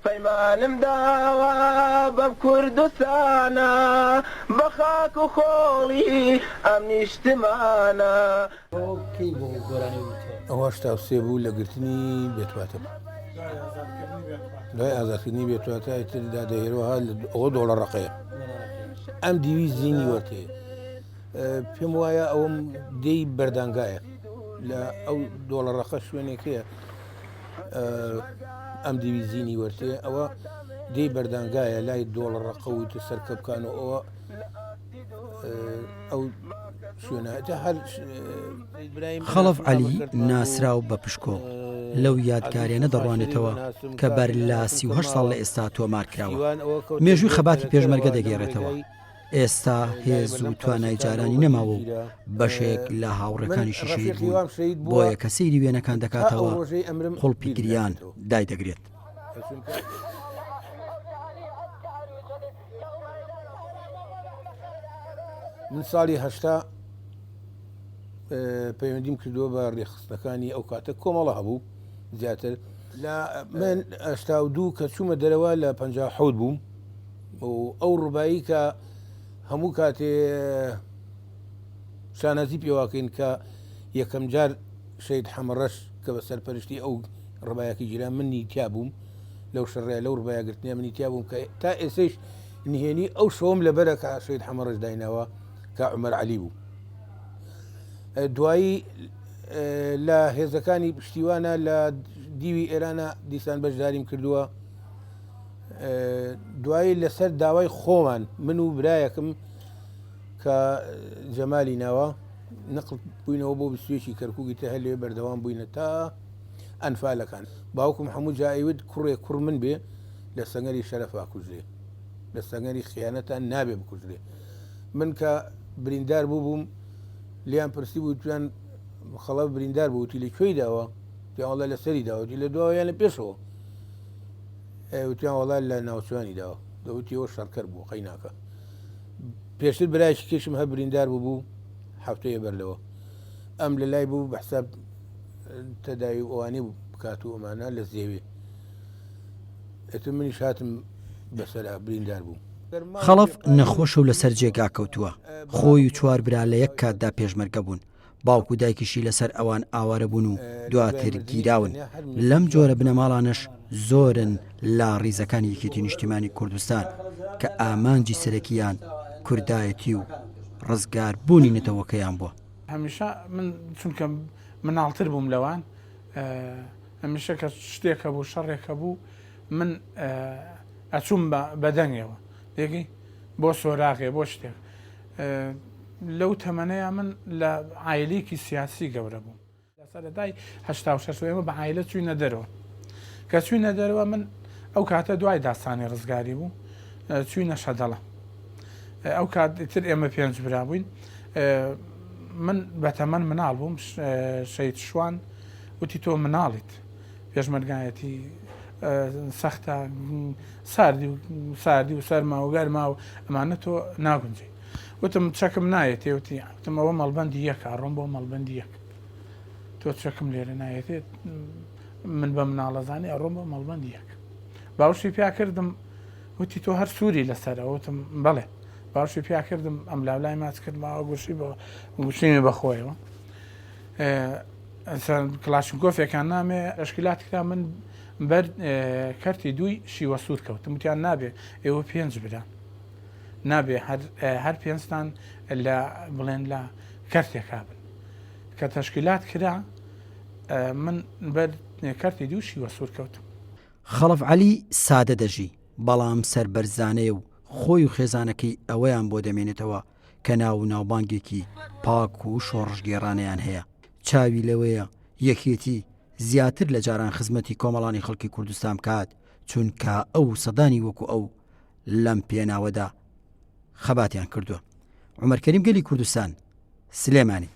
پەیمانم داوە بەم کوردستانە، بە خاک و خۆڵی ئەم نیشتمانە. ئەوە کەی بوو گۆرانی وتوە؟ ئەوە 83 بوو لە گرتنی بێتواتە بوو. دوای ئازادکردنی بێتواتە ئیتر دادە هێرۆ هات ئەوە دۆڵە ڕەقەیە ئەم دیوی زینی وەرتەیە پێم وایە ئەوەم دێی بەردانگایە لە ئەو دۆڵە ڕەقە شوێنێکەیە ئەم دیوی زینی وەرتێ ئەوە دێی بەردانگایە لای دۆڵە ڕەقە و تر سەرکەپکان و ئەوە ئەو شوێنە هەر خەڵەف عەلی ناسراو بە پشکۆ لەو یادگاریانە دەڕوانێتەوە کە بەر لە 38 ساڵ لە ئێستا تۆمار کراوە مێژووی خەباتی پێشمەرگە دەگێڕێتەوە ئێستا هێز و توانای جارانی نەماوە و بەشێک لە هاوڕێکانیشی شەهید بوون، بۆیە کە سەیری وێنەکان دەکاتەوە قوڵپی گریان دایدەگرێت. من ساڵی هەشتا پەیوەندیم کردووە بە ڕێکخستنەکانی ئەو کاتە کۆمەڵە هەبوو زیاتر لە من ئەشتا و دوو کە چوومە دەرەوە لە پ حوت بووم و ئەو ڕوبایی کە هەموو کاتێ شانازی پێواکەین کە یەکەم جار شەید حەمەڕەش کە بە سەرپەرشتی ئەو ڕبایەکی گیرا منی تیا بووم لەو شەڕەیە لەو ڕبایە گرتنە منی تیا بووم کە تا ئێسەیش نهێنی ئەو شەوم لەبەرە کە شەید حەمەڕەش دایناوە کە عومەر عەلی بوو دوایی لە هێزەکانی پشتیوانە لە دیوی ئێرانە دیسان بەشداریم کردووە دوایی لەسەر داوای خۆمان من و برایەکم کە جەمالی ناوە نقل بووینەوە بۆ بسوێکی کەرکووکی تە هەر لێ بەردەوام بووینە تا ئەنفالەکان باوکم هەموو جایوت کوڕێ کوڕ من بێ لە سەنگەری شەرەفا کوژرێ لە سەنگەری خیانەتان نابێ بکوژرێ من کە بریندار بوو بووم لیان پرسی بوو تویان خەڵە بریندار بووتی لە کوێی داوە پیاوەڵە لە سەری داوەتی لە دواوە یان لە پێشەوە وتیان وەڵا لە ناوچوانی داوە دەوتیەوە شەڕکەر بوو قەیناکە پێشتر برایکی کێشم هەر بریندار بوو بوو هەفتەیە بەر لەوە ئەم لە لای بوو بە حساب تەداوی و ئەوانەی بکات و ئەمانە لە زێوێ ئێتر منیش هاتم بەسەرا بریندار بووم. خەڵەف نەخۆشە و لەسەر جێگا کەوتووە، خۆی و چوار برا لە یەک کاتدا پێشمەرگە بوون، باوک و دایکیشی لەسەر ئەوان ئاوارە بوون و دواتر گیراون، لەم جۆرە بنەماڵانەش زۆرن لە ڕیزەکانی یەکێتی نیشتیمانی کوردستان کە ئامانجی سەرەکییان کوردایەتی و ڕزگاربوونی نەتەوەکەیان بووە. هەمیشە من چونکە مناڵتر بووم لەوان هەمیشە کە شتێک هەبوو شەڕێک هەبوو من ئەچووم بە دەنگەوە دێگەی بۆ سۆراغێ بۆ شتێک لەو تەمەنەیا من لە عایلەیەکی سیاسی گەورە بووم. لە سەرەتای 86 ئێمە بە عایلە چووینە دەرەوە. کە چووینە دەرەوە من ئەو کاتە دوای داستانی ڕزگاری بوو چووینە شەدەڵە. ئەو کات تر ئێمە پێنج برا بووین. من بە تەمەن مناڵ بووم شەید شوان وتی تۆ مناڵیت پێشمەرگایەتی سەختە ساردی و ساردی و سەرما و گەرما و ئەمانە تۆ ناگونجی وتم چەکم نایەتێ وتی وتم ئەوە مەڵبەندی یەکە ڕۆم بۆ مەڵبەندی یەک تۆ چەکم لێرە نایەتێ من بە مناڵەزانی ئەڕۆم بۆ مەڵبەندی یەک باوشی پیا کردم وتی تۆ هەر سووری لەسەر وتم بەڵێ باوشی پیا کردم ئەم لاولای ماچ کردمەوە گوشی بە گوشیمی بەخۆیەوە کلاشنکۆفێکان نامێ تەشکیلات کرا من بەر کەرتی دووی شیوە سوور کەوتم وتیان نابێ ئێوە پێنج برا نابێ هەر پێنجتان لە بڵێن لە کەرتێکا بن کە تەشکیلات کرا من بەر کەرتی دوو شیوە سوور کەوتم. خەڵەف عەلی سادە دەژی، بەڵام سەربەرزانەیە و خۆی و خێزانەکەی ئەوەیان بۆ دەمێنێتەوە کە ناو و ناوبانگێکی پاک و شۆڕشگێڕانەیان هەیە، چاوی لەوەیە یەکێتی زیاتر لە جاران خزمەتی کۆمەڵانی خەڵکی کوردستان بکات، چونکە ئەو و سەدانی وەکو ئەو لەم پێناوەدا خەباتیان کردووە. عومەر کەریم گەلی کوردستان، سلێمانی.